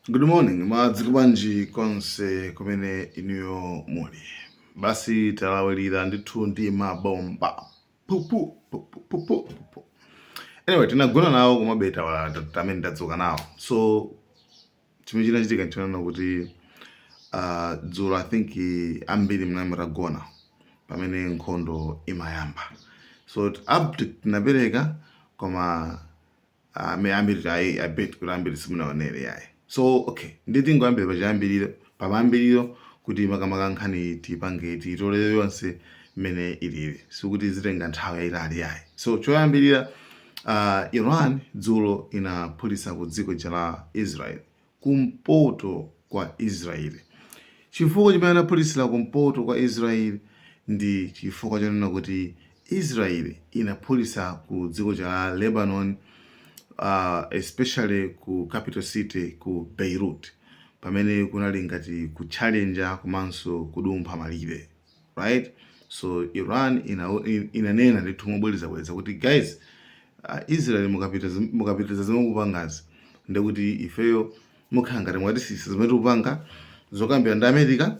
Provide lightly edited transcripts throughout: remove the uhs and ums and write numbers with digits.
Good morning, madzuka bwanji konse kumene inuyo muli? Basi talawirira ndithu ndi mabomba, pupu pupu pupu pupu. Anyway, tinagona nawo komabe tamene tadzuka nawo. So chimene chinachitika nchonena kuti dzulo, I think ambiri munali mutagona pamene nkhondo imayamba. So update tinapereka, koma ambiri I bet kuti ambiri simunaonere yayi. So okay, nditi ngoyambira pachiyambiriro, pamayambiriro, kuti makamaka nkhani tipange titolere yonse mmene ilili, sikuti zitenga nthawi yayitali yayi. So choyambirira, Iran dzulo inaphulitsa ku dziko la Israel, kumpoto kwa Israel. Chifukwa chimene anaphulitsira kumpoto kwa Israel ndi chifukwa chonena kuti Israel inaphulitsa ku dziko la Lebanon, especially ku capital city, ku Beirut, pamene kunali ngati kutchalenja komanso kudumpha malire, right? So Iran inanena ndithu mobwerezabwereza kuti, "Guys, Israel, mukapitiriza zimene mukupangazi, ndekuti ifeyo mukhala ngati mwatisisa zimene tikupanga zokambira ndi America,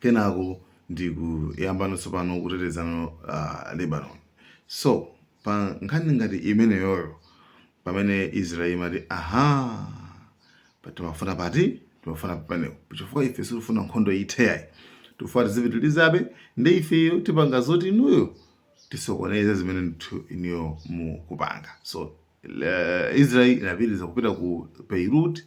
kenako ndi kuyambano tsopano kutetezano Lebanon." So pa nkhani ngati imeneyoyo, pamene Israel imati, "Aha, timafuna pati, timafuna pamenepo, chifukwa ife sitifuna nkhondo itheyayi, tifuna tizipitirizabe, ndi ifeyo tipanga zoti inuyo tisokoneze zimene ndithu inuyo mukupanga." So Israel inapitiriza kupita ku Beirut,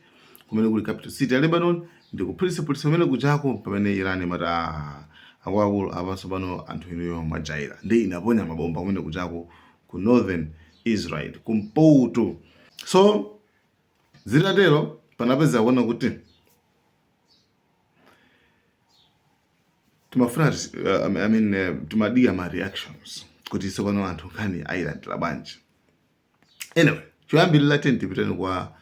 kumene kuli capital city ya Lebanon, ndi kuphulitsaphulitsa pamene kuchako, pamene Iran imati, "Ah, akuluakulu, apanso pano anthu inuyo mwajaira," ndi inaponya mabomba kumene kuchako ku northern Israel, kumpoto. So zitatero, panapeza kuona kuti timafuna I mean, timadikira ma reactions kuti tsopano anthu nkhani ayilandira bwanji. Anyway, choyambirira tiyeni tipiteni kwa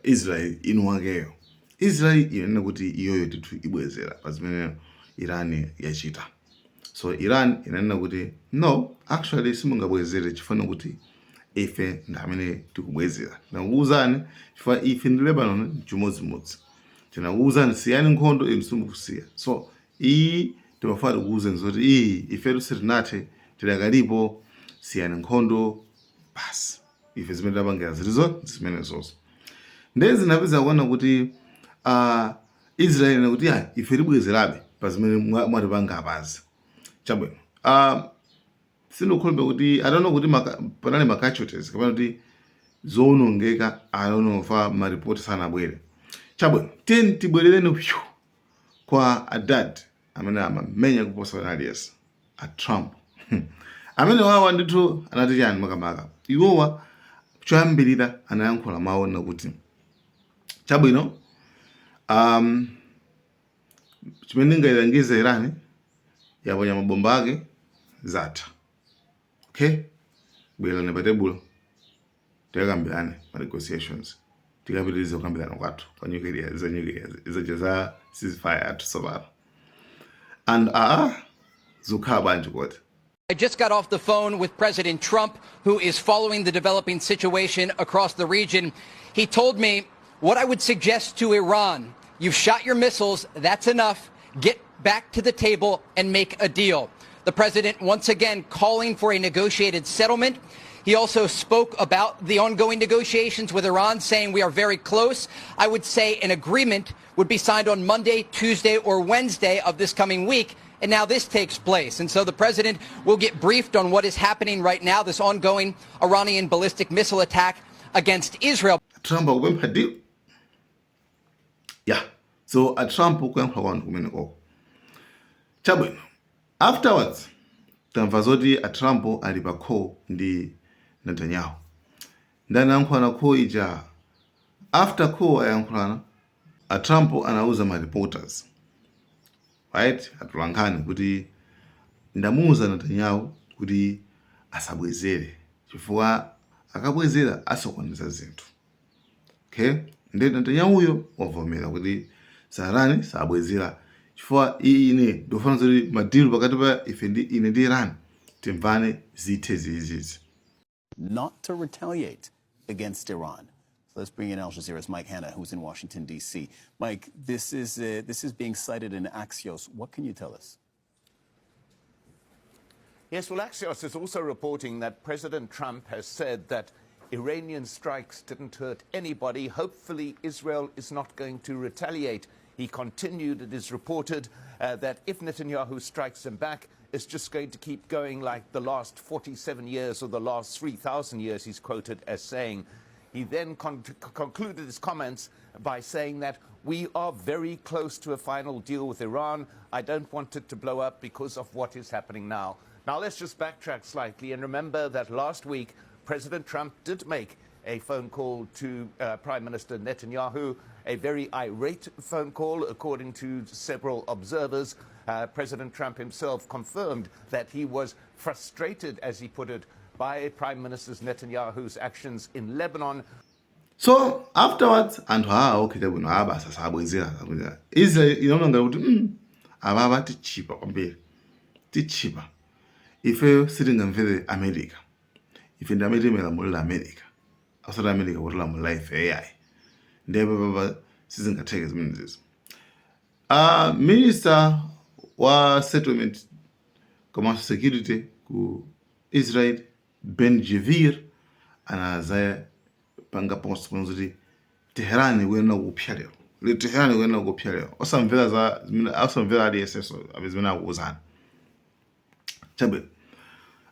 Israel inu wakeyo. Israel inanena kuti iyoyo ndithu ibwezera pa zimene Iran yachita. So Iran inanena kuti, "No, actually simungabwezere, chifukwa kuti ife ndi amene tikubwezera. Tinakuwuzani, chifukwa ife ndi Lebanon chimodzimodzi. Tinakuwuzani siyani nkhondo, inu simukusiya. So iyi timafuna tikuwuzeni zoti iyi ifetu sitinathe, tidakalipo. Siyani nkhondo basi. Ife zimene tapangira zilizo zimenezozo." Ndiye zinapeza kuona kuti Israel inena kuti, "Ayi, ife tibwezerabe pa zimene mwatipanga apazi." Chabwino, sindikukhulupirira kuti, I don't know kuti panali ma casualties kapena kuti zowonongeka, I don't know, fa maripoti sanabwere. Chabwino, tiyeni tibwerereni pyu kwa adad amene amamenya kuposa wina aliyense, a Trump. Amene wawa ndithu anati chani makamaka? Iwowa choyambirira anayankhula mawu kuti, chabwino, chimene ndingayilangize Iran, yaponya mabomba ake, zatha. Okay, bwerani pa tebulo tikakambirane ma negotiations, tikapitirize kukambirana kwathu kwa nuclear, za nuclear zaja, za ceasefire athu tsopano." And aa, zikukhala bwanji koti? I just got off the phone with President Trump, who is following the developing situation across the region. He told me what I would suggest to Iran: "You've shot your missiles. That's enough. Get back to the table and make a deal." The president once again calling for a negotiated settlement. He also spoke about the ongoing negotiations with Iran, saying, "We are very close. I would say an agreement would be signed on Monday, Tuesday, or Wednesday of this coming week." And now this takes place. And so the president will get briefed on what is happening right now, this ongoing Iranian ballistic missile attack against Israel. Trump akupempha deal, yeah. So a Trump kuyankhula kwanu kumene koko. Chabwino, afterwards tamva zoti a Trump ali pa call ndi Netanyahu. Ndani ayankhulana call ija? After call ayankhulana, a Trump anauza ma reporters, right, atolankhani, kuti, "Ndamuuza Netanyahu kuti asabwezere, chifukwa akabwezera asokoneza zinthu." Okay, ndi Netanyahuyo wavomera kuti sarani sabwezera, chifukwa ine ndikufuna zoti ma deal pakati pa ife ndi ine ndi Iran timvane, zithe zizizi. Not to retaliate against Iran. So Let's bring in Al Jazeera's Mike Hanna, who's in Washington, D.C. Mike, this is being cited in Axios. What can you tell us? Yes, well, Axios is also reporting that President Trump has said that Iranian strikes didn't hurt anybody. Hopefully, Israel is not going to retaliate. He continued, it is reported, that if Netanyahu strikes him back, it's just going to keep going like the last 47 years or the last 3,000 years, he's quoted as saying. He then concluded his comments by saying that we are very close to a final deal with Iran. I don't want it to blow up because of what is happening now. Now, let's just backtrack slightly and remember that last week, President Trump did make a phone call to Prime Minister Netanyahu, a very irate phone call, according to several observers. President Trump himself confirmed that he was frustrated, as he put it, by Prime Minister Netanyahu's actions in Lebanon. So afterwards anthu awa, okay, chabwino, aba basa sabwezera, sabwezera. Israel inaona ngati kuti ababa tichipa kwambiri, tichipa ifeyo, sitingamvere America. Ife ndi amene timalamulira America, asati America kutilamulira ife ai. Ndiye papa sizingatheke zimenezizo. Minister wa settlement komanso security ku Israel, Ben Gvir, anazapanga post kuti Teherani kuyenera kupsa lero. Lero Teherani kuyenera kupsa lero, osamvera za osamvera aliyensenso zimene akuuzani. Chabwino,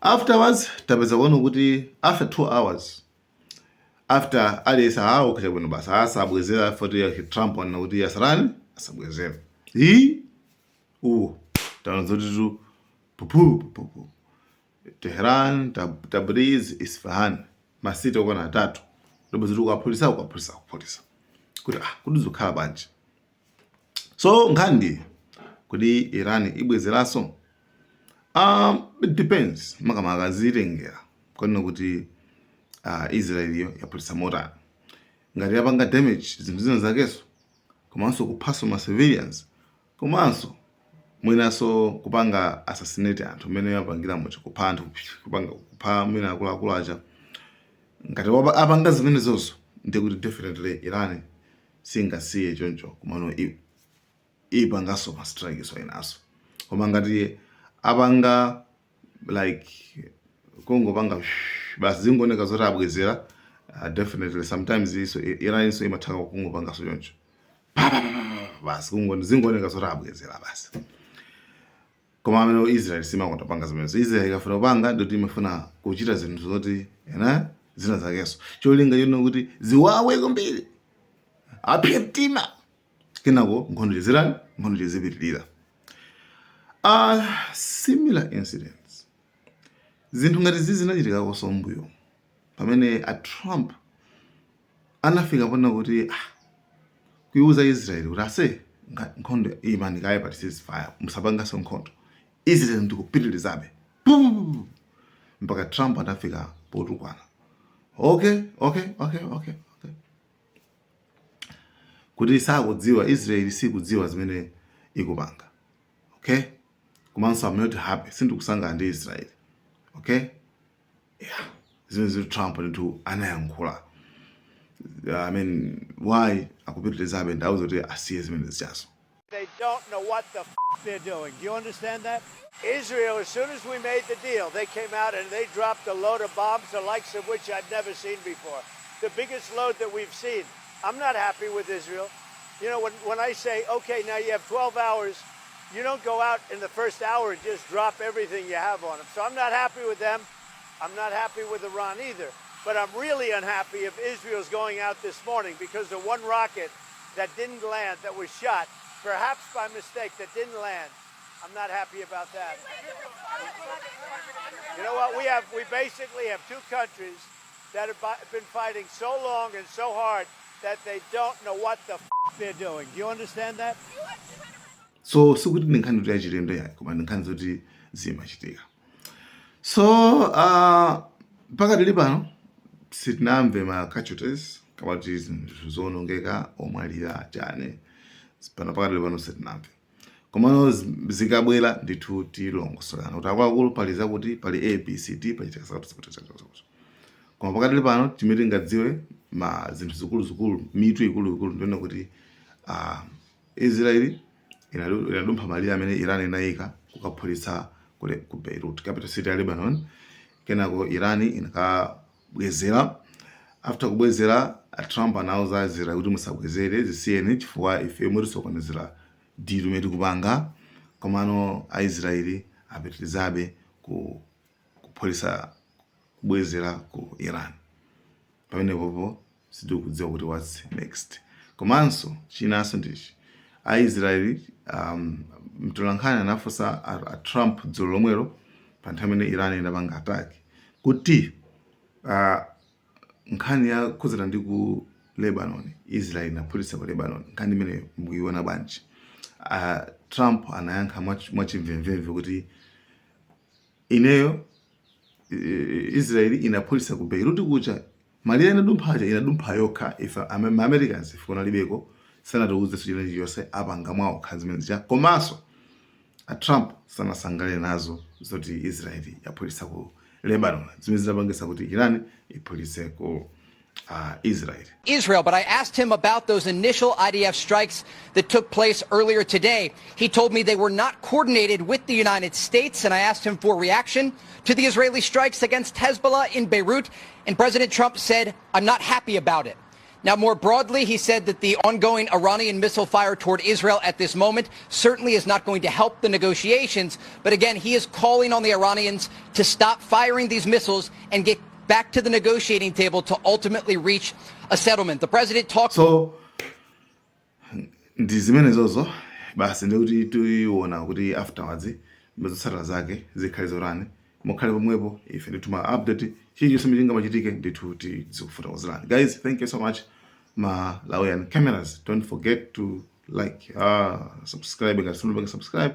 afterwards tapeza kuona kuti after 2 hours, after aliyense awo chabwino basa asabwezera, foti Trump anena kuti asarani asabwezera, i uwo taona zoti tu pupu pupu Tehran, Tabriz, Isfahan, ma city okwana atatu, ndipo ziti kukaphulisa kukaphulisa kuphulisa kuti ah, kuti zikukhala bwanji? So nkhani kuti Iran ibwezeranso, it depends, makamaka zitengera kwanena kuti Israel iyo yaphulisa motani. Ngati yapanga damage zinthu zina zakenso, komanso kuphaso ma civilians, komanso mwinanso kupanga assassinate anthu mmene yapangira mucho, kupha anthu, kupanga kupha mwina akuluakulu aja, ngati apanga zimenezozo, ndiye kuti definitely Iran singasiye choncho, komano ipanganso ma strikes enaso. Koma ngati apanga like kungopanga basi, zingooneka zoti abwezera, definitely sometimes iso Iran iso imathaka kungopanganso choncho pa, pa, pa, pa, basi zingooneka zoti abwezera basi. Koma amene Israel simakonda panga zimenezo. Israel ikafuna kupanga, ndoti imafuna kuchita zinthu zoti ena zina zakenso, cholinga chonena kuti ziwawe kwambiri, apye mtima, kenako nkhondo zirani, nkhondo zipitirira. Similar incidents, zinthu ngati zizi zinachitikako mbuyo pamene a Trump anafika pona kuti kuiuza Israel kuti ase nkhondo imani kaye pa ceasefire, musapanganso nkhondo. Israel ndikupitirizabe mpaka Trump anafika potukwana. Okay, kuti sakudziwa, Israel sikudziwa zimene ikupanga. Okay, komanso I'm not happy, sindikusangalala ndi Israel. Okay, yeah, zimene ziti Trump ndithu anayankhula. I mean, why akupitirizabe? Ndauza kuti asiye zimene zichazo. They don't know what the f- they're doing. Do you understand that? Israel, as soon as we made the deal, they came out and they dropped a load of bombs, the likes of which I've never seen before. The biggest load that we've seen. I'm not happy with Israel. When I say, "Okay, now you have 12 hours," you don't go out in the first hour and just drop everything you have on them. So I'm not happy with them. I'm not happy with Iran either. But I'm really unhappy if Israel's going out this morning because the one rocket that didn't land, that was shot, perhaps by mistake, that didn't land. I'm not happy about that. You know what? We basically have two countries that have been fighting so long and so hard that they don't know what the f- they're doing. Do you understand that? So sikuti ndi nkhani kuti yachilendo yayi, koma ndi nkhani zoti zimachitika. So pakadali pano sitinamve ma casualties kapati zinthu zowonongeka, omwalira, chani. Pano pakadali pano sitinamve, komano zikabwera ndithu tilongosolana kuti akuluakulu pali zakuti, pali A, B, C, D, pachitika zakuti, zakuti, zakuti, zakuti. Koma pakatili pano chimene tingadziwe, ma zinthu zikuluzikulu, mitu ikuluikulu, ndiona kuti Israeli inadumpha malire amene Iran inayika kukaphulitsa ku Beirut, capital city ya Lebanon. Kenako Iran inakabwezera. After kubwezera, Trump anauza Israel kuti musabwezere, zisiyeni, chifukwa ife mutisokonezera deal imene tikupanga. Komano Aisraeli apitirizabe kuphulitsa, kubwezera ku Iran. Pamenepopo sitikudziwa kuti what's next. Komanso chinanso ndichi: Aisraeli, mtolankhani anafunsa a Trump dzulo lomwelo, pa nthawi imene Iran inapanga attack, kuti nkhani ya khudzana ndi ku Lebanon, Israel inaphulitsa ku Lebanon, nkhani imene mukuiona bwanji? Trump anayankha mwachimvemvemve kuti ineyo, Israeli inaphulitsa ku Beirut kucha, malire inadumphacha, inadumpha yokha. Ife ma Americans ife kunalibeko, sanatiuze china chilichonse, apanga mwawokha zimene zija. Komanso a Trump sanasangalale nazo zoti Israeli yaphulitsa ku Lebanon, zimene zinapangisa kuti Iran iphulitse ku Israel. Israel, but I asked him about those initial IDF strikes that took place earlier today. He told me they were not coordinated with the United States, and I asked him for reaction to the Israeli strikes against Hezbollah in Beirut, and President Trump said, "I'm not happy about it." Now, more broadly, he said that the ongoing Iranian missile fire toward Israel at this moment certainly is not going to help the negotiations. But again, he is calling on the Iranians to stop firing these missiles and get back to the negotiating table to ultimately reach a settlement. The president talked So ndi zimenezozo basi. Ndikuti tiona kuti afterwards zotsatira zake zikhale zotani. Mukhale pomwepo, ife ndithu ma update, chilichonse chingachitike ndithu tizikufotokozerani. Guys, thank you so much. Malawian Cameras, don't forget to like, subscribe ngati simunapanga subscribe.